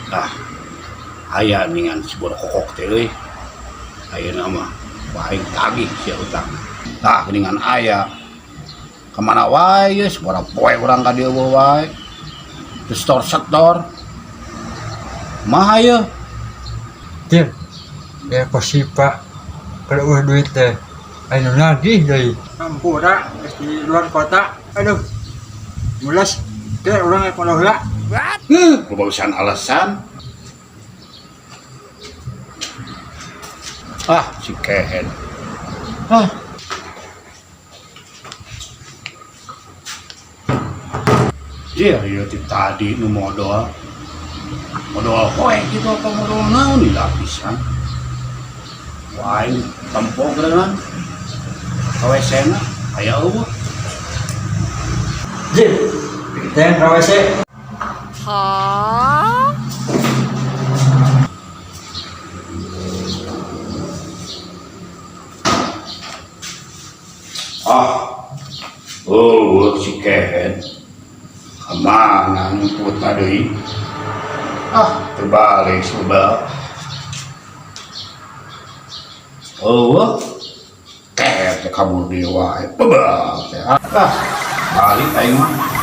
Ah, aya ningan si bodo kokok teh euy. Ayeuna mah aing tagih sia utang. Tah geuningan aya. Kamana wae ye sabaraha poe urang ka dieu wae. Teu setor-setor. Kumaha ye? Jim, ya kosipa kalau udah duit teh anu nagih deui. Hampura geus di luar kota. Aduh. Mulas teh urang rek moal heula. Loba pisan alasan. Ah, si kehed. Ah. Jir, ieu ti tadi nu modol. Modol hoe gitu apa modol naon di lapisan. Wah, aing tempo geureunan. Ka WC na aya eueuh. Jim, teh ka WC. Ah, eueuh si kehed. Kamana nyumputna deui? Ah, terbalik sebab. Eueuh. Kehed teh kabur deui wae. Bebal teh. Ah, balik aing mah.